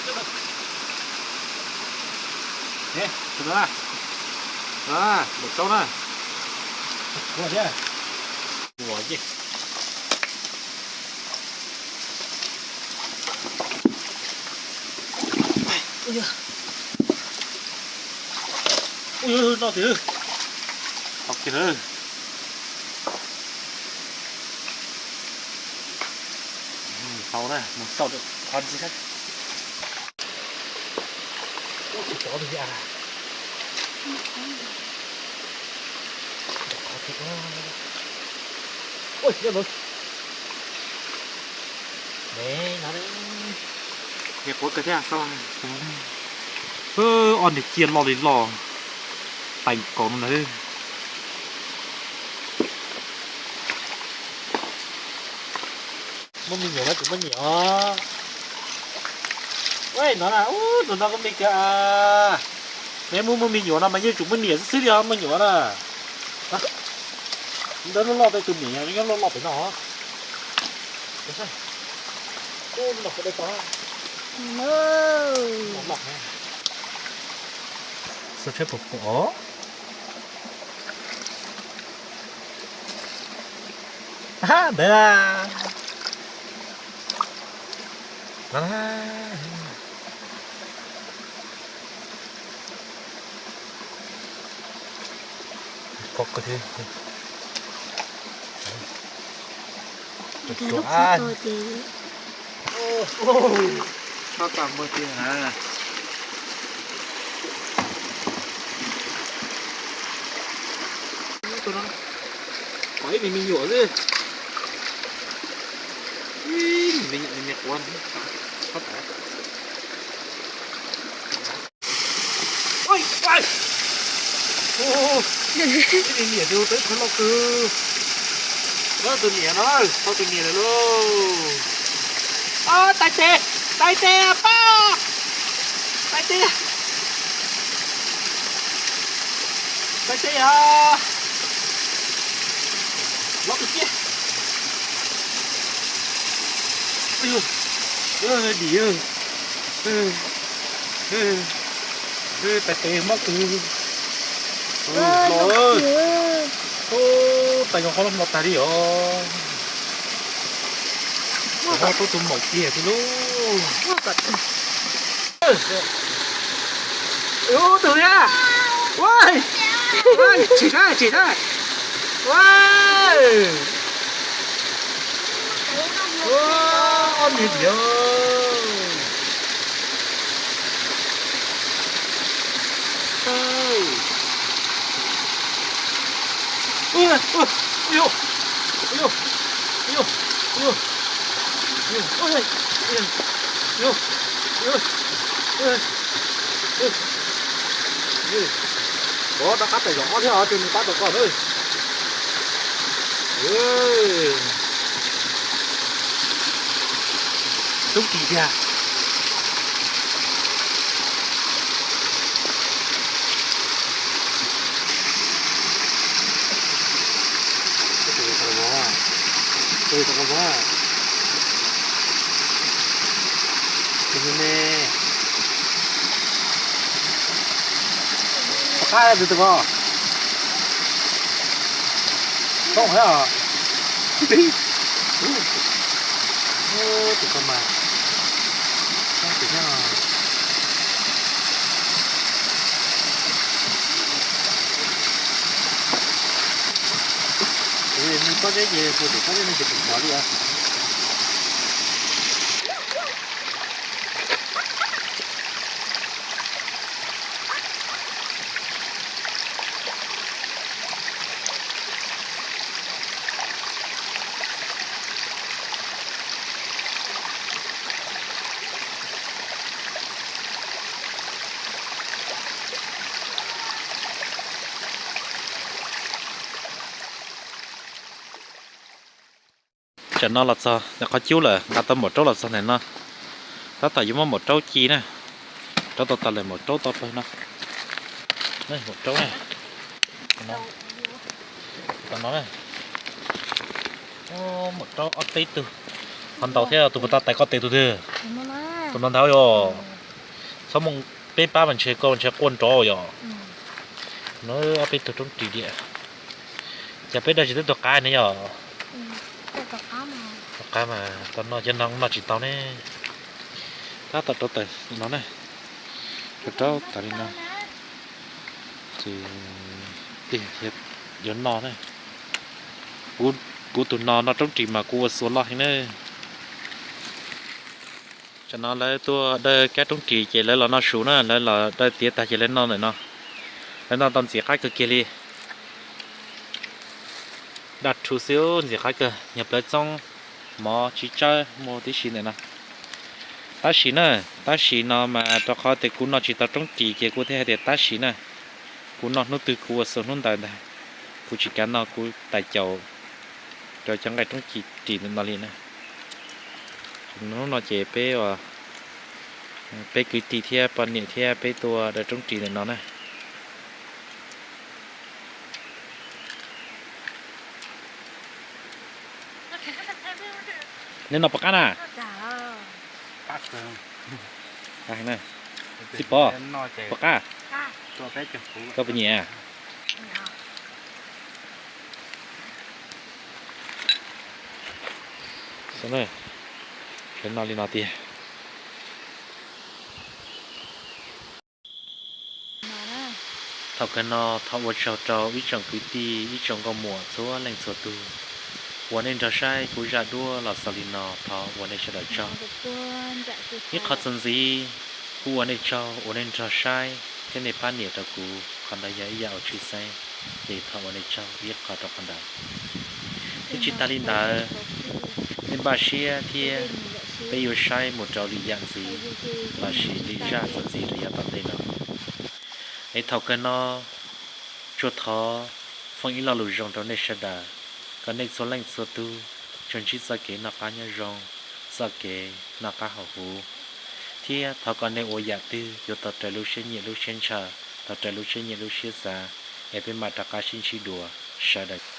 Tus no na, tus no na, npawm rau na. Ua thiab. Ua ces. Ui, no tiag. Tau kiag lawm. Tau na, mus tau qhov ntxiv thiab. Ua tsis tau li a. Ua thiab no. Niam quav kawg thiab. Ob niag ciaj loj li loj, tais kaus no na. Muaj me nyuam mas tsis muaj nyiam os. Ua no na, tus no koj me kiag a. Neb muaj muaj me nyuam no mas yeej tsis muaj niam xwb xwb li os, muaj nyuam na. Ntawd loj loj tej tus niam nyob loj loj pem no. Xav tsheb puas puas os. Ntawd a. Pog kawg thiab. Tsuav tsuav. Tshaj tag npawg tiag na. Tus no pom ib me me nyuam xwb. Ib me me nyuam me me quav no. Tshaj tag. Ib niam tus teb qhov loj kawg. Tus niam no, tau tus niam lawm lauj. Tais tes, tais tes pab, tais tes, tais tes os. Lov kawg tiag. Dim, tais tes mob kawg. Tais zoo qhov loj hmo tag li os. Ua tau tus maum kiag xwb lauj. Ub, tus thiab. Tsim na, tsim na. Ob niag diam. Ov, rov qab tais zaum ob thiab os, tus nws pab tau koj na. Tub kis tiag. Qab tus tus ko. Toob thiab os. Tus ko mas toob tiag thiab. Nws pob zeb ces hu tus pob zeb no ces tus mos li os. Tsam no los txog qhov cub lawm, nqa tau maum raub los txog ntawm no. Tab tom yuav muab maum raub ci na. Raub tau tas lawm, maum raub tau pawg no. Maum raub na. Tam no na. Maum raub ob peb tug. Qhov ntau thiab, tus puas tau tais koj tes tus twg? Tus no ntag os. Txhob mus, peb pab mas ntshe koj ntshe quaj nrov yom. No ob peb tug roob ris diam. Cas peb daj tsis teb tug qab ne yom? Tug qab mas tau noj, cov no noj tsis tau ne. Tab tom rau tawm no na, rau rau tas li no. Ces tiag thiab, yuav noj na. Kuv tus no noj roob ris mas kuv ua xua loj heev na. Tsam no lawv tuaj dawj kab roob ris ces lawv los noj su na, lawv los dawj tiav tag ces lawv noj ntawm no. Lawv noj tau ntxim qab kawg kiag li. Daj rhu xwb ntxim qab kawg, nyuag plawv txoob mov tsis tsawb muaj tib si ntawm no. Tab sis na, tab sis no mas rau qhov tias kuv noj tsis tau roob ris ces kuv thiaj hais tias tab sis na. Kuv noj hnub twg kuv ua xua hnub ntawd ntag. Kuv tsis kav noj kuv tais caus rau cov nqaij roob ris ntawm no li na. Hnub no ces peb, peb kwv tij thiab poj niam thiab peb tuaj dawj roob ris ntawm no na. Nej noj puas qab na? Txiv Pov, puas qab? Koj puas nyiam? Lawv noj li no tiag. Thaum kawg no thov ua tsaug rau ib tsoom kwv tij ib tsoom nkauj muam txhua leej txhua tug uas nej nrog saib kuv zaj duab los xaus li no, thov ua nej sawv daws tsaug. Ib qho txuas ntxiv kuv ua nej tsaug uas nej nrog saib thiab nej pab nias rau kuv, qhov ntawd yog ib yam uas tshwj xeeb, ces thov ua nej tsaug ib qho rau qhov ntawd. Thiab tsis tas li ntawd, nej npaj siab thiab peb yuav saib mus rau lwm yam ntxiv lossis lwm zaj txuas ntxiv rau yav tom ntej no. Es thaum kawg no tsuas thov foom ib lo lus zoo rau nej sawv daws, kom nej txhua leej txhua tug tsuas ntsib txoj kev noj qab nyob zoo, txoj kev noj qab haus huv, thiab thov kom nej ua yam twg yuav tau raws lub siab nyiam lub siab ntshaw, tau raws lub siab nyiam lub siab xav, es peb mam rov qab sib ntsib dua sawv daws.